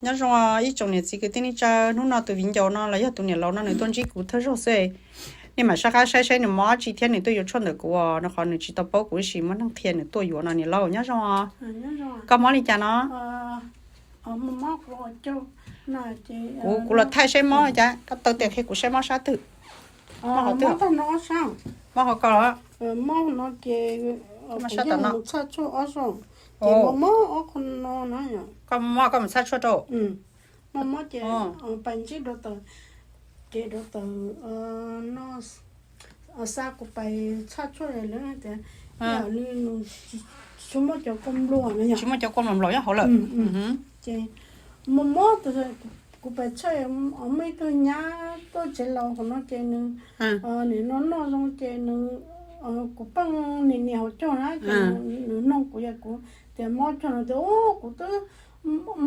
Nyob zoo ib tsoom niam txiv kwv tij neej tsa, hnub no tus viv ncaus no los yog tus niam laus no nws tuaj ntsib kuv thawj zaug xwb. Nej mam sab qab saib saib nws mob tsi thiab nws tuaj yuav tshuaj ntawm kuv os, nws qhov nws tsis tau paub kuv tab sis muaj neeg qhia nws tuaj yuav no. Niam laus nyob zoo os. Koj mob li cas no? Kuv, kuv los thaij saib mob cas, koj taw tes qhia kuv saib mob sab twg. Mob hauv koj los? Mob, koj mus txhaj tshuaj rau. Mob mob ces pais ntsib rau taws, ces rau taws no, xa kuv pais txhaj tshuaj lawm tias, nws tsis muaj cov kua npluas no, tsis muaj cov kua npluas npluas nyob hauv lawm. Ces mob mob, kuv pais txhaj, muaj ib tug nyab tuaj tsev laus hauv no ces nws nim no noj zoo ces nws, kuv pheej nias nias hauv caug na ces nws nug kuv, yog kuv tias mob cuag no tias, kuv twb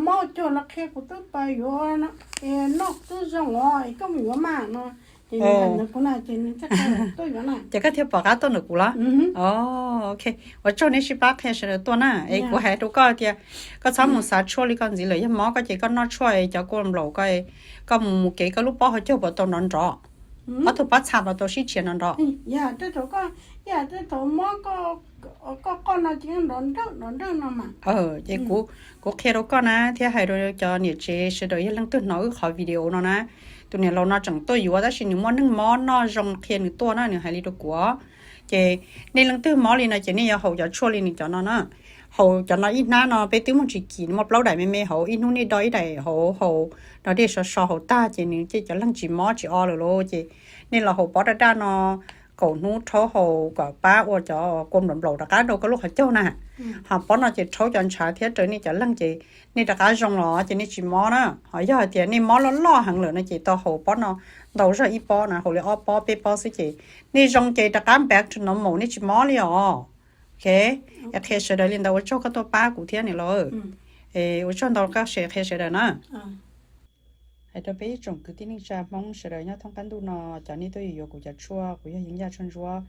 mob cuag no qhia kuv twb pais yuav noj twb zoo os, es koj mus yuav mas no. Ces nws hais ntawd kuv na ces nws thiaj tuaj yuav na. Ces koj thiaj pom qab tuaj ntawm kuv los? Ok, ua tsaug nej sib pab qhia sawv daws tuaj na. Es kuv hais rau koj tias koj txhob mus xav tshuaj li koj ntxiv lawm, yog mob koj ces koj noj tshuaj es cov kua npluas koj, koj mus mus kev koj lub pob hauv caug puas tau nrov nrov, ob tug pob txha puas tau sib tshiav nrov nrov. Yog tej thaum koj, yog tej thaum mob koj qoj no ces nrov nrawj nrov nrawj no mas. Ces kuv, kuv qhia rau koj na thiab hais rau cov niam tsev sawv daws yog leej twg hnov wb qhov video no na, tus niam laus no tseem tuaj yuav tab sis nws muaj neeg mob noj zoo qhia nws tuaj na, nws hais li rau kuv. Ces nej leej twg mob li no ces nej yuav haus cov tshuaj li nws cov no na. Haus cov no ib hnab no peb twb muaj tsis kim, muaj plaub daim me me hauv, ib hnub nej do ib daim hauv, haus no dej sov so haus tag ces nws ces cov leeg tsis mob tsis o lawm lauj. Ces nej los haus pob daj daj no kaum hnub rhaub haus kom pab ua cov kua npluas npluas rov qab rau koj lub qhov caug na. Ho pob no ces rhaub cov ntshav thiab raws nej cov leeg ces nej rov qab zoo los ces nej tsis mob na. Ho yog hais tias nej mob loj loj heev lawm no ces tau haus pob no ntau zog ib pob na, haus li ob pob peb pob xwb ces nej zoo ces rov qab back to normal, nej tsis mob li os. Ok, qhia sawv daws li ntawd, ua tsaug koj tuaj pab kuv thiab niam laus. Ua tsaug ntau koj qhia sawv daws na. Hais rau peb ib tsoom kwv tij neej tsa Hmoob sawv daws nyob thoob qab ntuj no, cov nej tuaj yuav kuv cov tshuaj, kuv yog Yeeb Yaj Tshuaj Ntsuab.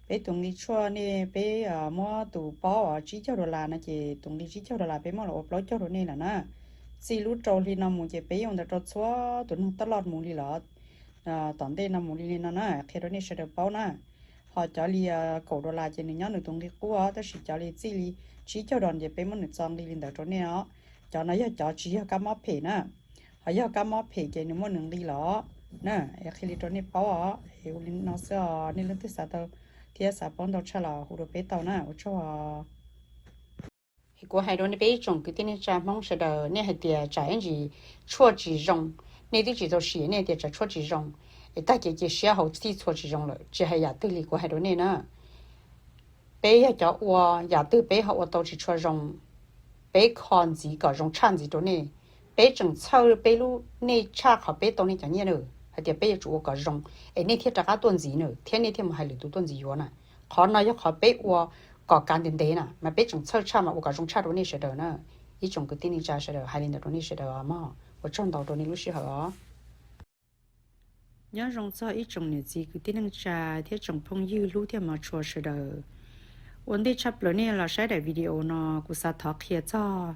Peb tus nqi tshuaj nej, peb muab tus pob uas tsib caug dollar no ces tus nqi tsib caug dollar peb muab los ua plaub caug rau nej lawm na. Txij lub rau hli no mus ces peb ua ntawd rau txhua tus neeg taj loj mus li lawm, tom ntej no mus li li no na, qhia rau nej sawv daws paub na. Ho cov li kaum dollar ces nws nyob nws tus nqi qub, tab sis cov li txij li tsib caug dollar ces peb muab nws txo nqi li ntawd rau nej os. Cov no yog cov tsis yog kab mob phem na, ho yog kab mob phem ces nws muaj nws nqi los na. Qhia li rau nej paub os, es ua li no xwb os, nej leej twg xav tau thiab xav paub ntau tshaj los hu rau peb tau na, ua tsaug. Es kuv hais rau nej peb ib tsoom kwv tij neej tsa Hmoob sawv daws, nej hais tias tsam ib ntsis tshuaj tsis zoo, nej twb tsis tau sim nej tias tsam tshuaj tsis zoo, es tag kev cia siab haus txhij txhua tsis zoo lawm, tsis hais yam twg li kuv hais rau nej na. Peb yog cov ua, yam twg peb ho ua tau tsis tshua zoo, peb kho ntxiv kom zoo tshaj ntxiv rau nej. Peb tseem txhawj peb lub nej tshaj qhov peb tau nej cov nyiaj na, hais tias peb yuav tsum ua kom zoo es nej thiaj rov qab tuaj ntxiv na, thiab nej thiaj mus hais lwm tus tuaj ntxiv yuav na. Qhov no yog qhov peb ua kom kav ntev ntev na, mas peb tseem txhawj tshaj mas ua kom zoo tshaj rau nej sawv daws na. Ib tsoom kwv tij neej tsa sawv daws, hais li ntawd rau nej sawv daws os mog, ua tsaug ntau rau nej lub sij hawm os. Nyob zoo txog ib tsoom niam txiv kwv tij neej tsa thiab tsoom phooj ywg hlub thiab hmov tshua sawv daws. Ua ntej tshaj plaws nej los saib daim video no, kuv xav thov qhia txog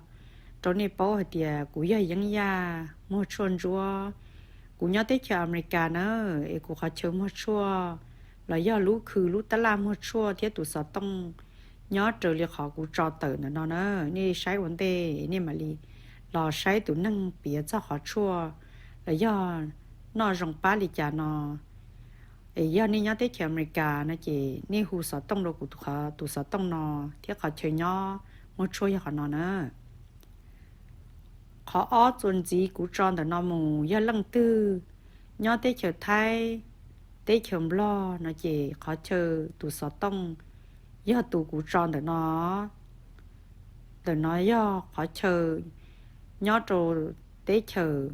rau nej paub hais tias kuv yog Yeeb Yaj muag tshuaj ntsuab. Kuv nyob teb chaws Amelikas na, es kuv qhov chaw muag tshuaj los yog lub khw lub tab laj muag tshuaj thiab tus xov tooj nyob raws li qhov kuv tso tawm ntawm no na. Nej saib ua ntej nej mam li los saib tus neeg piav txog qhov tshuaj los yog noj zoo pab li cas no. Es yog nej nyob teb chaws Amelikas no ces nej hu xov tooj rau kuv tus, tus xov tooj no thiab qhov chaw nyob muag tshuaj yog qhov no na. Qhov ob txuas ntxiv kuv tso ntawm no mus, yog leej twg nyob teb chaws Thaib, teb chaws Nplog no ces qhov chaw tus xov tooj yog tus kuv tso ntawm no. Ntawm no yog qhov chaw nyob rau teb chaws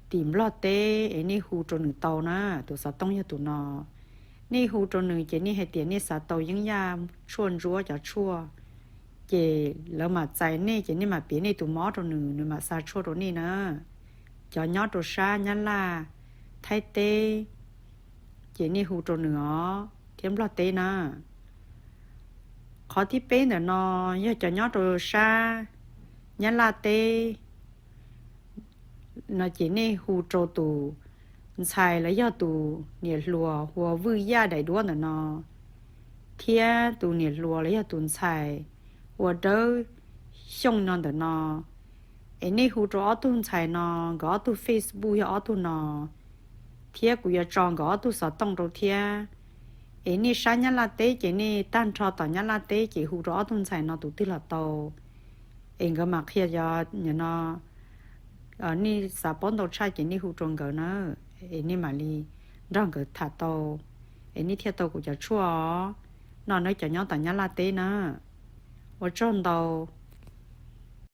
tim Nplog teb es nej hu rau nws tau na, tus xov tooj yog tus no. Nej hu rau nws ces nej hais tias nej xav tau Yeeb Yaj tshuaj ntsuab cov tshuaj, ces lawv mam txais nej ces nej mam piav nej tus mob rau nws, nws mam xa tshuaj rau nej na. Cov nyob rau sab Nyab Laj, Thaib teb, ces nej hu rau nws os, thiab Nplog teb na. Qhov thib peb ntawm no yog cov nyob rau sab Nyab Laj teb, no ces nej hu rau tus ntxhais los yog tus niam hluas hu ua Vwj Yaj daim duab ntawm no, thiab tus niam hluas los yog tus ntxhais hu ua Dawb Xyooj no ntawm no. Es nej hu rau ob tug ntxhais no, nkawd ob tug Facebook yog ob tug no, thiab kuv yuav tso nkawd ob tug xov tooj rau thiab. Es nej sab Nyab Laj teb ces nej tag nrho tom Nyab Laj teb ces hu rau ob tug ntxhais no tus twg los tau. Es nkawd mam qhia, yog no nej xav paub ntau tshaj ces nej hu rau nkawd na, es nej mam li nrog nkawd tham tau, es nej thiaj tau kuv cov tshuaj os. No nawb cov nyob tom Nyab Laj teb na. Ua tsaug ntau.